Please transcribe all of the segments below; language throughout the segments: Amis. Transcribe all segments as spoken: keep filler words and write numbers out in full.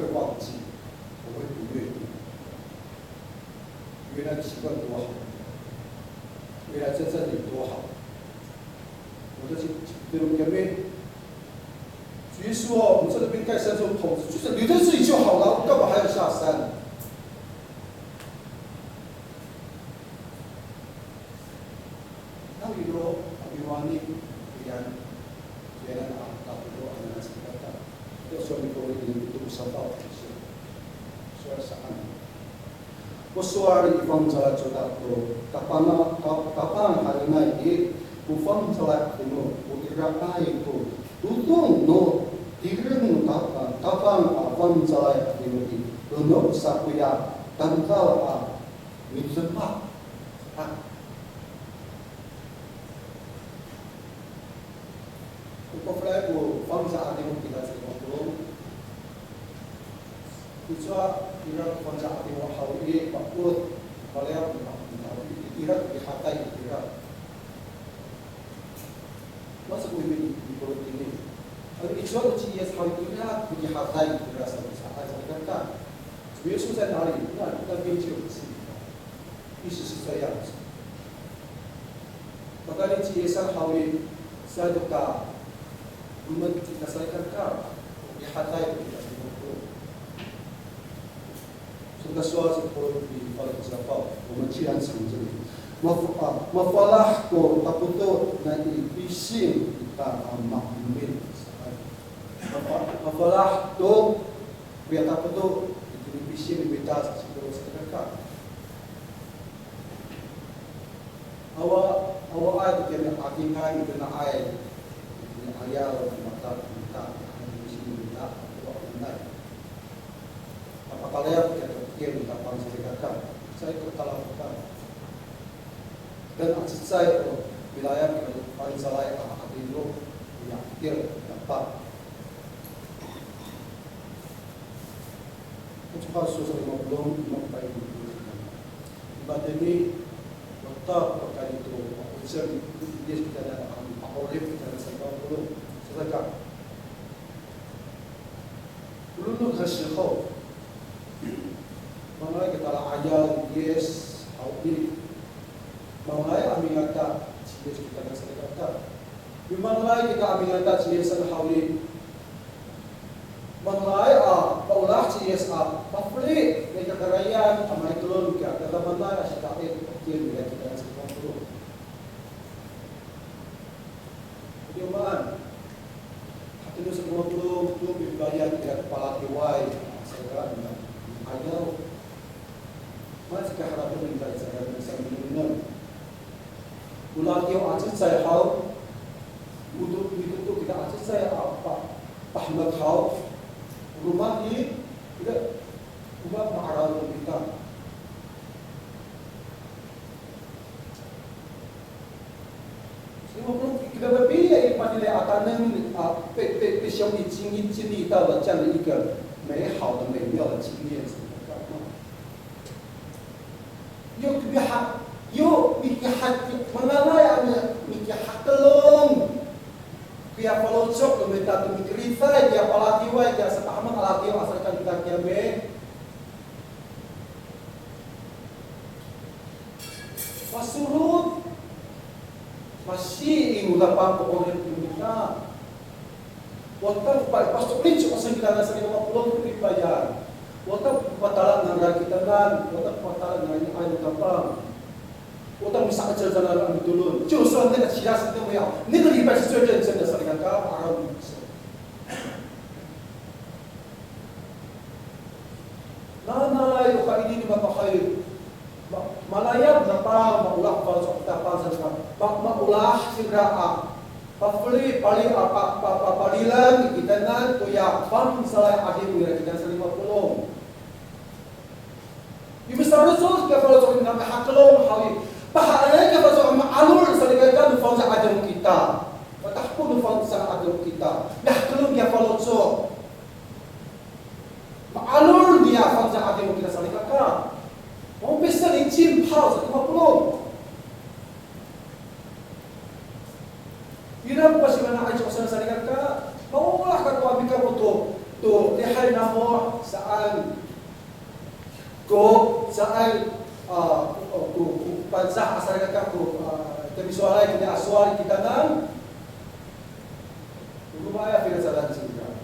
会忘记，我会不愿意。原来习惯多好，原来在这里多好。我在这里面，主耶稣哦，我们在这边盖山这种桶子，就是留在这里就好了，我干嘛还要下山？那你说，你说你，你看，原来啊，那不多，那是干嘛？要说你给我一点都不想到，是，说是啊。 O sowal i fangcalay codad to, Tapang, Ta-, Tapang hananay i, o fangcalay a 'adingo, o iraay ko todong no tireng no Tapang, Tapang a fangcalay a 'adingo i, tono sa koya tamdaw a midemak. Ha. O pafeliay ko fangcalay a 'adingo kita sa Tapang. Icowa ira ko fangcalay a 'adingo haw i, ma'od, maliyaw, ma'od, ira ko pihatay ira. Masa ko imi i, i polong ini. Ano icowa ko ci Yis haw i, ira ko pihatay ira sa, sa, sa, sa, sa. 主耶稣在哪里？那，那边就有真理。 意思是这样子。Pakayni ci Yis haw i, sato ka, o maan kita salikaka, mihatay to kita sa Tapang. 所以他说是不比法律之法，我们既然从这里，mafa-, a, mafalah ko tapoto nai pising kita a maemin. Mafa-, mafalah to Koya tapoto, itini pising mita sa sipolo salikaka. Awa, awaay to kiyami 'adingay, itiniay, itini 'ayaw, mata, mita, itini pising mita, awa, 'adingay. Mapakalayaw to kiya to kiyami Tapang salikaka. Sa ito talaw ka. Dan a cecay o milayap ko fangcalay a 'adingo, ya 'atir, Tapang. Ito haw so sa lima polo', lima polo'. I matini, wata pakayni to, o cecay, i Yis kitanan a pa'orip kitanan sa lima polo'. Sa saka. 无论任何时候, mangalay kita a 'ayaw Yis haw i, mangalay a mingata ci Yis kitanan salikaka. Mangalay kita a mingata ci Yis haw i, mangalay a paolah ci Yis a pafeli nai kakarayan a maikeron kiya tadamaanay a sida'it, o kiyami kitanan sa lima polo'. Itiya o maan. Hatini sa lima polo' to pipelayan ira ko palatiway, saka, 'ayaw. Maan saka haratengen ira saka sa minengneng. O latiw a cecay haw, o to, mitoto kita a cecay a pa, pahemek haw, roma i, ira, o maan ma'araw to kita. Sa lima polo' kita, 我们必要一般的啊，他能啊，被，被，被上帝经历，经历到了这样的一个美好的、美妙的经验，什么干嘛？Yo miha-, yo miha-, mangalay a mi-, mihakelong. Kiya faloco' no mita to mikerid sa, kiya palatiway, kiya sapahemek a latiw a salikaka kiyami. Pasorot, masiing o Tapang ko 'orip no mita. Wata ko pa, pasorot ko saan kitanan sa lima polo' ko pipayan. Wata ko patala nangra kitanan, wata ko patala nangra i, ay no Tapang. Wata ko misa'icel cangra a mitolon. 就算那个其他事都没有，那个礼拜是最认真的，sa lima polo' 'arawin. Nanay o kaini no mako hay, ma-, malayap no Tapang, maolah faloco' no Tapang sa, ma-, maolah cingra a pafeli, pali, a pa-, pa-, pa-, palilan kitanan koya fangcalay a 'adingo ira kitanan sa lima polo'. Yo misarocod kiya faloco' no mita, mihakelong haw i, pahaenay kiya faloco' a ma'alol salikaka no fangcalay a 'adingo kita. Matahepot no fangcalay a 'adingo kita. Mihakelong kiya faloco'. Ma'alol niya fangcalay a 'adingo kita salikaka. Mapisa ni Cimpa sa lima polo'. Ira ko pasifana'ay cowa saan salikaka, maolah kako a mikamoto. To lihay namo saan ko saan, a, ko, ko, ko Pangcah a salikaka ko, a, kami sowalay kami a sowal kitanan. Ko roma a finacadan cingra.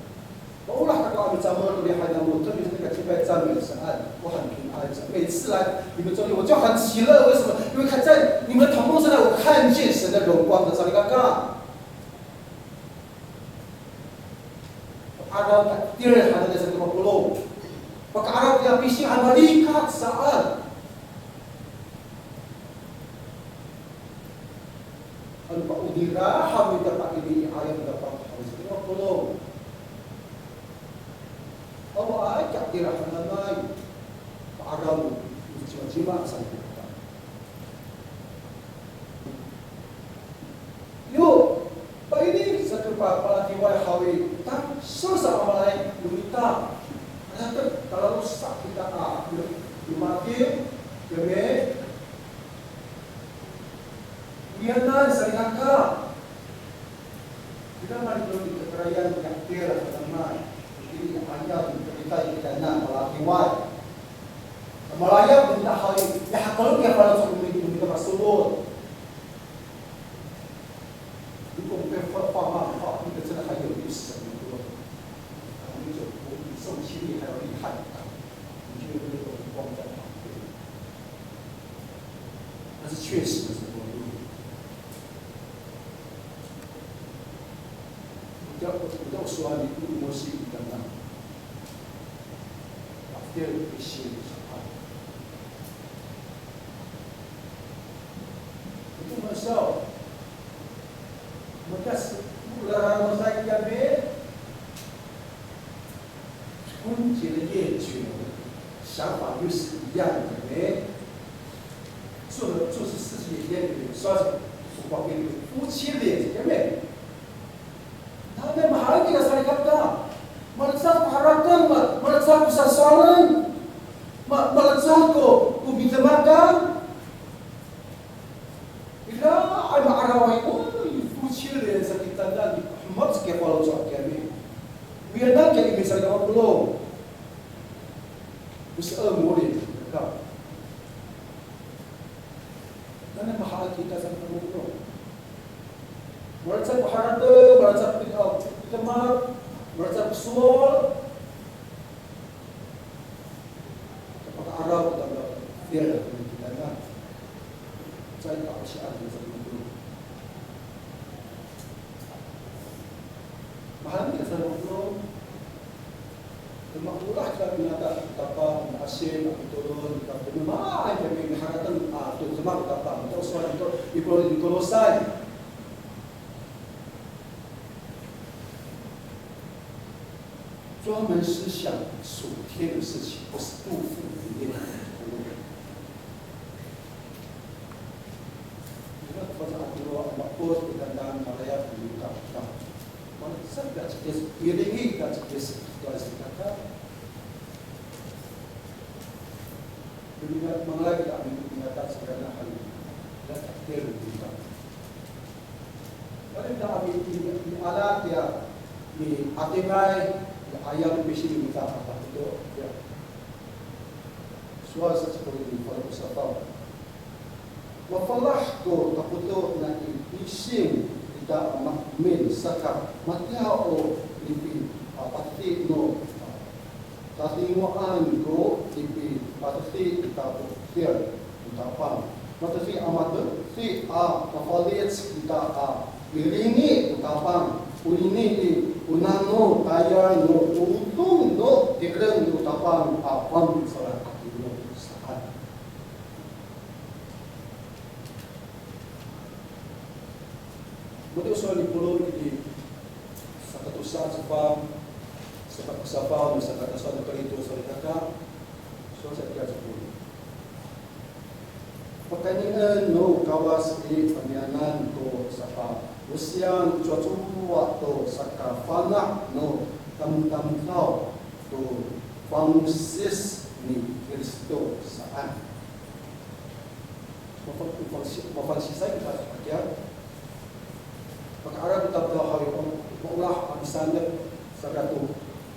Maolah kako a micamol to lihay namo, 特别是那个敬拜赞美 saan. 我很平安，每次来你们这里我就很喜乐。为什么？因为看在你们同工之中，我看见神的荣光的 salikaka. Paka'araw ta, tira hananay sato mapolong. Paka'araw ta pising a malikat saan. Ano pa o nira, hami ta pa ini, i ayam ta pa, hami sato mapolong. Awaay ka tira hananay. Pa'araw, cimacima saan ko Yo, pa ini sato pa, palatiway haw i, ta, so sa a malay no mita. Latek, talalosa' kita a, yo, yo maki, yo me, miyanan salikaka. Kita mani to i kakarayan, i kakarayan, kita mani. Ini ayam, kita, kita na, palatiway. Malayap kita haw i, ya, hakolong ya, pala sa kami, kita masolol. 如果我们被放，放慢的话，那个真的很有意思，很多。我们就，我们比宋七力还要厉害，我们就有那个荣光在旁边。但是确实是我们，我要，我要说啊，你不如摩西一样啊。 After Christian sa. Ito masaw. Makas, ora masay kami, 婚前的宴请，想法又是一样的呢。做的，做事事情也一样的，说什么？说话跟夫妻脸，对不对？ Nanay mahaen kita salikaka. Malecad ko harateng, ma-, malecad ko sasowalen, ma-, malecad ko, ko midemakan. Ira ay ma'araway, oy, 夫妻脸 sa kitanan, hemek sa kiya faloco' kiyami. Miyanan kiya i misalikaka polong. Misalikaka polong. Nanay mahaen kita salikaka polong. Malecad ko harateng, malecad ko, a, demak, malecad ko sowal. Paka'araw kita, ya, kita na. Caay ka osian kita sa polong. Mahaen kita sa polong. Maolah kita pinata, tapang, asin, pitolon, tapang, maay kami miharateng, a, to demak, tapang, to sowal, to, i Kolosay. 专门思想属天的事情，不是肚腹里面的。Ira ko fangcal a tolo a mapos, ko dandan, malayap, mita, mita. Mana sa kita ci Yesus, iringi kita ci Yesus, to sa kita. Mangalay kita a mipinata sa kanahan, ira taktil kita. Wali ta a mi, mi, miala tiya, miatimay, miayam, misi, mita, a tapoto, ya. Sowal sa ci Korint falo ko safaw. Mafalah ko tapoto nai pising kita a maemin saka matiya o lipi, a, patedi no, a, Tatingoan ko lipi, matedi kita to tir no Tapang. Matedi a matedi a mafalic kita a miringi to Tapang. Onini i, o nano tayal no todong no tireng no Tapang a fangcalay a tolo saan. Matiya o sowal ni Polo i, saka tosa a cefang, saka ko safaw, saka tosa a Korinto salikaka, sowal sa tiya cefang. Pakaynien no Kawas i pamiyanan to saka, o siyang cowacowa to sakafana' no tamdamdaw to fangsis ni Kristo saan. Mafang-, mafangsi-, mafangsisay kita hakiya. Paka'araw kita to haw i, maolah a misanek saka to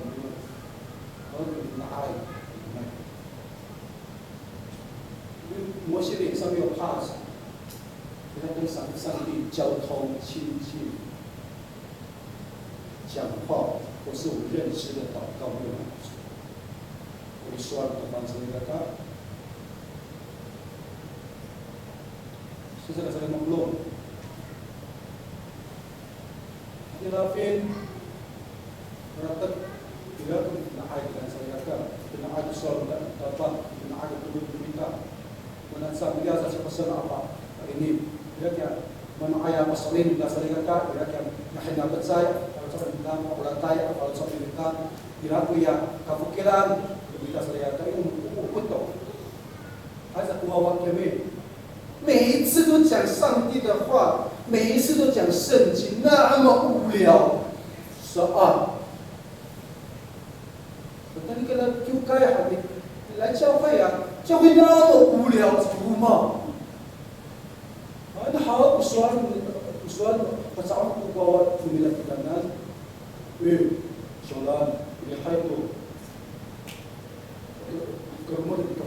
有没有？然后你们的爱，你们，因为摩西脸上没有帕子，所以他跟上上帝交通亲近，讲话或是我们认知的祷告没有满足。我们说了，对方说一个他，是这个这个梦露。 Ira pin, ratek, ira ko pinaay kita salikaka, pinaay ko sowal kita, tapang, pinaay ko tolon kita. Mana sa, ira sa, sa pasal apa, ini, ira kiya, mana aya pasalin kita salikaka, ira kiya, mahinapecay, para sa kita, maolatay, para sa kita, ira ko ya, kafokilan, kita salikaka, ini, upoto. 还是国王前面，每一次都讲上帝的话，每一次都讲圣经，那么无聊，是啊。Tayni kira kiwkay, 来教会啊，教会那么无聊，怎么嘛？Ano haw ko sowal, ko sowal, paca'of ko kawa, ko nila kitanan. E, sowal, lihay to. Ko roma to kita.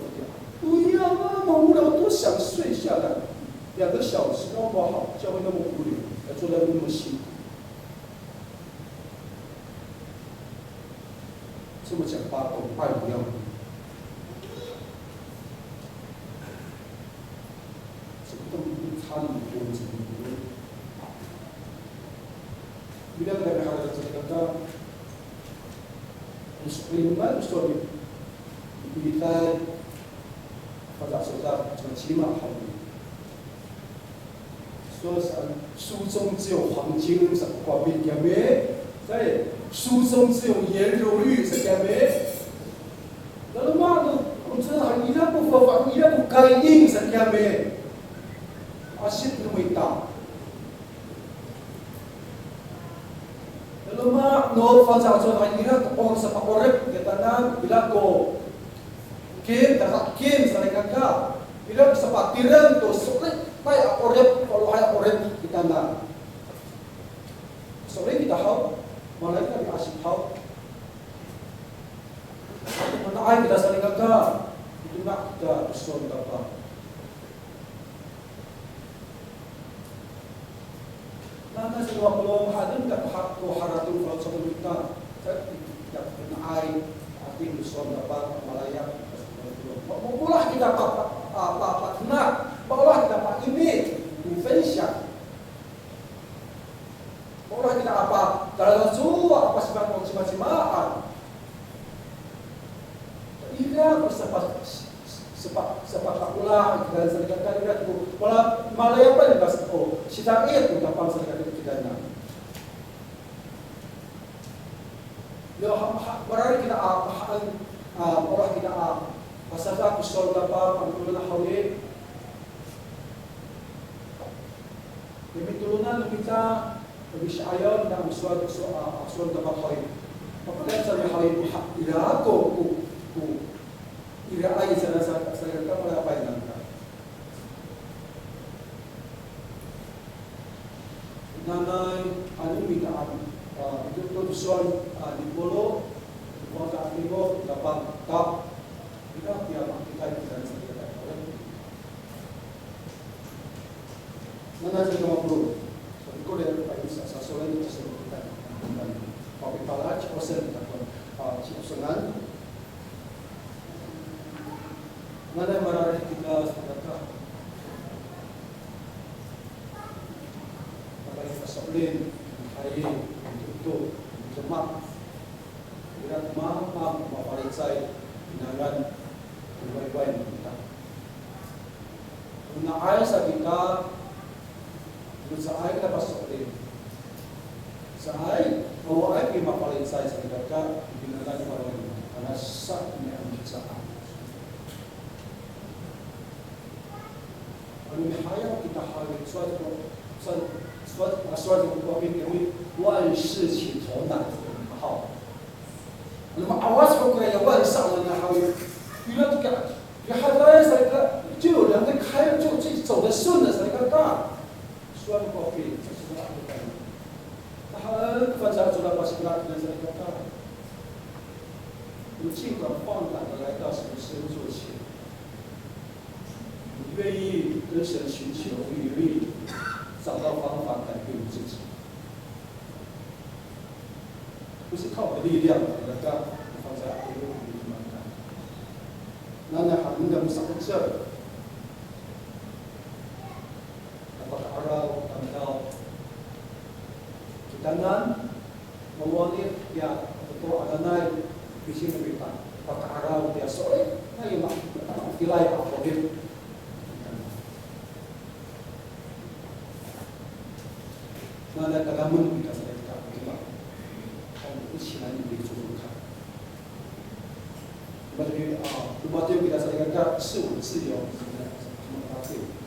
不要那么无聊，都想睡下来，两个小时那么好，教会那么无聊，还坐在那么辛苦。 这么讲八懂，爱不要。怎么都差那么多，怎么都 Ira kami harateng salikaka, o so'elinay ko sowal ni Pitar, Fangcalay Codad, cima, cima haw. 说书中只有黄金 sa ko kowapit kiyami. 在书中只有颜如玉 sa kiyami. Laloma' no, o codad han ira ko fafa'ed, ira ko kaying sa kiyami. Asip no mita. Laloma' no Fangcalay Codad han ira ko sapa'orip kitanan, ira ko kim, tada kim salikaka. Ira ko sapatireng to so'elinay a 'orip, pa'olohay a 'orip kitanan. So'elin kita haw, malayapan kita asip haw. Ato mana'ay kita salikaka, ito na kita to sowal no Tapang. Nanay sa no mapolong haen kita ko ha-, ko harateng faloco' no mita. Sa kita ko na'ay, ating sowal no Tapang, malayap. Ma-, maolah kita pa-, pa-, a, pa-, patenak, maolah kita pa'ini, 分享. Maolah kita a pa-, talacowa a pasifana'ay ko cimacimaan. Ira ko sapa-, sapa-, sapakaolah kita salikaka, ira ko mala-, malayapan kita sa, o, sita'i to Tapang salikaka kitanan. Yo, ha, ha, mararid kita a, ha, a, maolah kita a, pasadak ko sowal no Tapang, ano to na haw i. Mitolon no mita, misi'ayaw no mita a sowal, so, a, sowal no Tapang haw i. Papakaen sa haw i, ha, ira ko, ko, ko, iraay sa, sa, sa, sa, ka, para, para, nangka. Nanay, ano mita, a, ito, to, to sowal, a, ni Polo, Polo ka, ira, ira, ira, ira, ira, Nanay sa kama polo'. Salikaka, paini sa, sa, sowal ko sa kita. Papipala' ci Osen, a, ci Osenan. Nanay mararid kita salikaka. Mararid kita so'elin, hay, to, to, demak. Ira ko mamang, mafalicay, pinangan, liwayliway no mita. O na'ay sa kita, o caay kita paso'elin. Caay, awaay ko mafalicay salikaka, pinangan, liwayliway no mita. Kanasa ko niyam i caan. Ano mihayaw kita haw i, sowal ko, sowal, sowal, sowal ko kowapit kami, 万事起头难 haw. Ano ma'awas ko kira ya 万事 ano na haw i. Ira to ka, ya haday sa ira, 就有人在开了，就自己走得顺了，sa ira ka. Sowal ko kowapit, sa sowal ko kowapit. Tahan, Fangcalay Codad pasifana' sa ira ka. 我们尽管放胆地来到神的座前。 我们愿意跟神寻求，我们愿意找到方法改变我们自己，不是靠我的力量，那个放在阿里路里面慢慢。那那还能干啥事？那把阿拉看到，简单。 Mawalit ya, to adanay, pising no mita, paka'araw tiya so'elin, na yo ma, matilay a 'orip. Nanay talamen kita salikaka, 我们一起来努力做做看。Mati, a, lumatiw kita salikaka, 是我自由，lumatiw.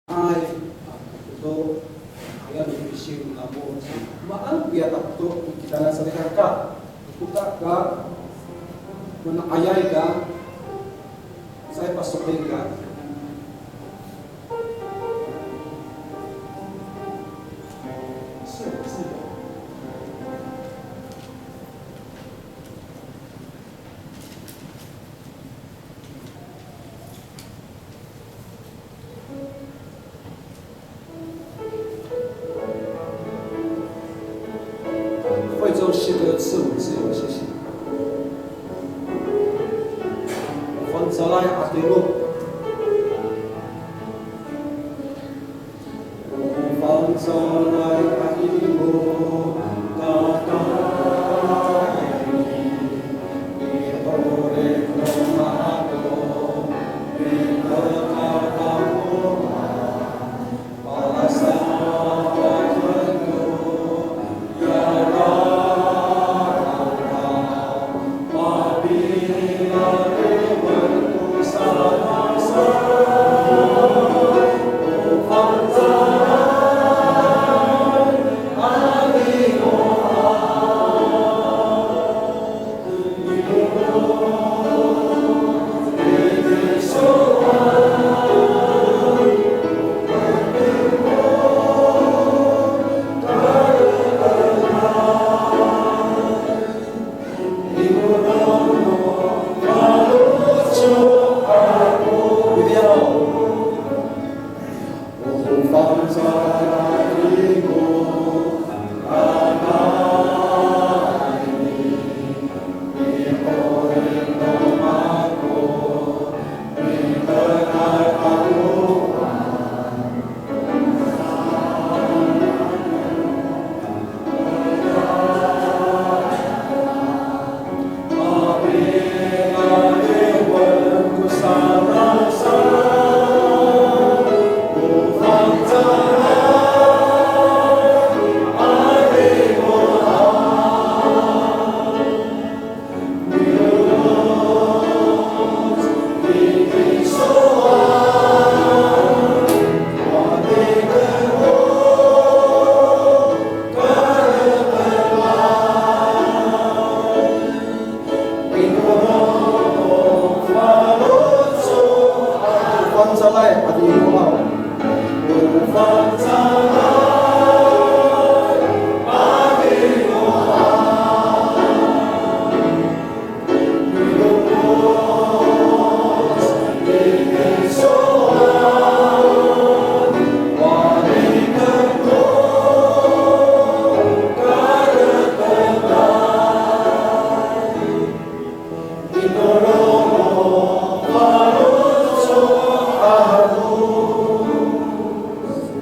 'Ay, a, to, aya no pising namo, maan piya takoto kitanan salikaka. Kota ka, mana'ayay ka, caay paso'elin ka. Hoy, 这首诗歌赐我自由，谢谢。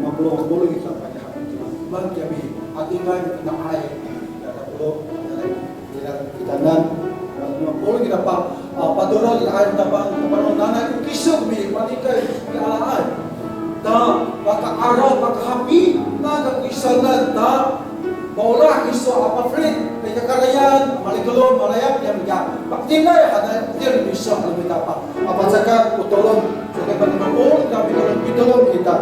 Mapolong kita pada hari ini. Bang kami, hati kami kita ay, kita perlu, kita, kita nan, mapolong kita pa, ah, patorod kita ay, kita bang, kita bang, nanay ko kiso kami, paningkay, kita alaay. Ta, paka'araw, pakahapi, nakakisanan, ta, maolah kiso a pafelit, pikakarayan, malikelong, malayap, ya, ya, pakitinay, hanay, tir, kiso, a, mitapa. A pacakat, o tolon, so, kay, paningkay, o, kami, tolon, pitolon kita.